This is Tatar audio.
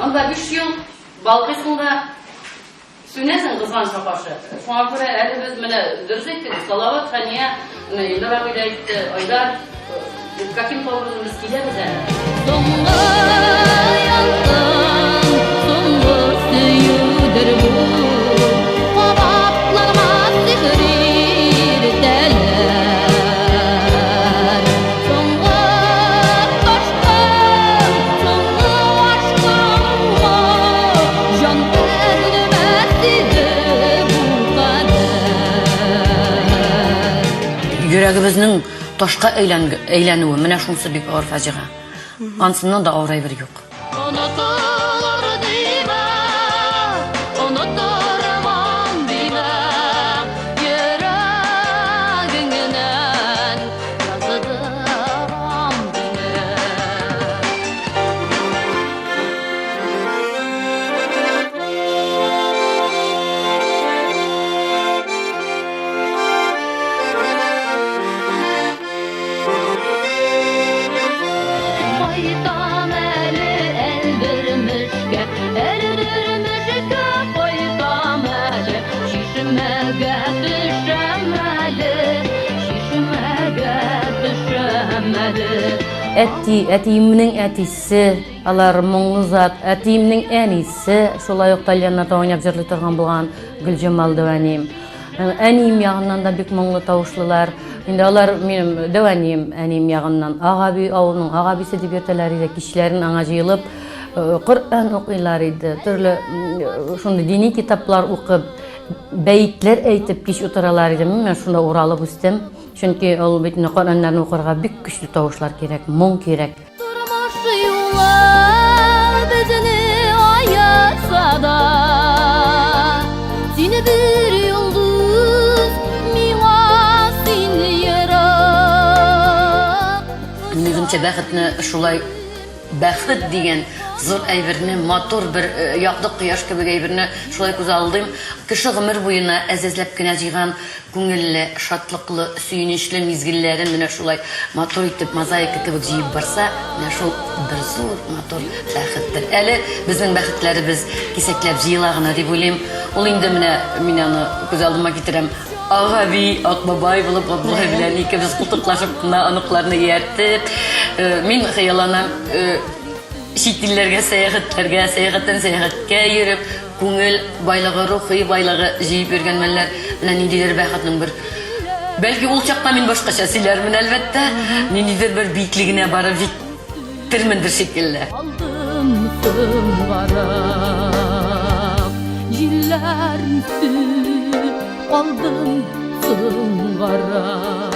Анда 5 ел балкыйсың да сүнәсең кызганычка каршы. Шуңа күрә әле без менә дөрес әйттегез, Салават, Хәния, менә Илдар абый да әйтте, Айдар, каким-то образом без киләбез әле. Соңгы ялкын, соңгы сөюдер бу. Кабатланмас сихри иртәләр. Соңгы ташкын, соңгы ашкынуга җан әрнемәс иде бу кадәр. Йөрәгебезнең ташка әйләнүе, менә шунысы бик авыр фаҗига. Ансыннан да авыр әйбер юк. Онытылыр димә, онытырман димә, йөрәгеңнән яздырам димә. Кайтам әле Әлдермешкә, Әлдермешкә кайтам әле, Чишмәгә төшәм әле, Чишмәгә төшәм әле. Әти, әтиемнең әтисе, алар моңлы зат, әтиемнең әнисе, шулай ук тальяннарда уйнап җырлый торган булган Гөлҗамал дәү әнием. Әнием ягыннан да бик моңлы тавышлылар. Инде алар минем дәү әнием, әнием ягыннан Агаби авылының Агабисе дип йөртәләр иде. Кичләрен аңа җыелып Коръән укыйлар иде. Төрле шундый дини китаплар укып, бәетләр әйтеп кич утыралар иде. Мин шунда уралып үстем. Чөнки ул бит инде Коръәннәрне укырга бик көчле тавышлар кирәк, моң кирәк. Тормыш юлы безне аерса да, син бер йолдыз, миңа син ерак. Мин үземчә бәхетне шулай бәхет дигән зур әйберне, матур бер якты кояш кебек әйберне шулай күз алдыйм. Кеше гомер буена әз-әзләп кенә җыйган Күңелле, шатлыклы, сөенечле мизгелләрен менә шулай матур итеп мозаика кебек җыеп барса, менә шул бер зур матур бәхеттер. Әле безнең бәхетләребез кисәкләп җыела гына дип уйлыйм. Ул инде менә мин аны күз алдыма китерәм. Ак әби, ак бабай булып Габдулла белән икебез култыклашып кына оныкларны ияртеп, мин хыялланам, чит илләргә сәяхәтләргә, сәяхәттән сәяхәткә йөреп, Күңел байлыгы, рухи байлыгы җыеп йөргән мәлләр менә ниндидер бәхетнең бер Бәлки ул чакта мин башкача сөйләрмен, әлбәттә. Ниндидер бер биеклегенә барып җиттермендер шикелле. Алдым соңгарак, җилләр исте, калдым соңгарак.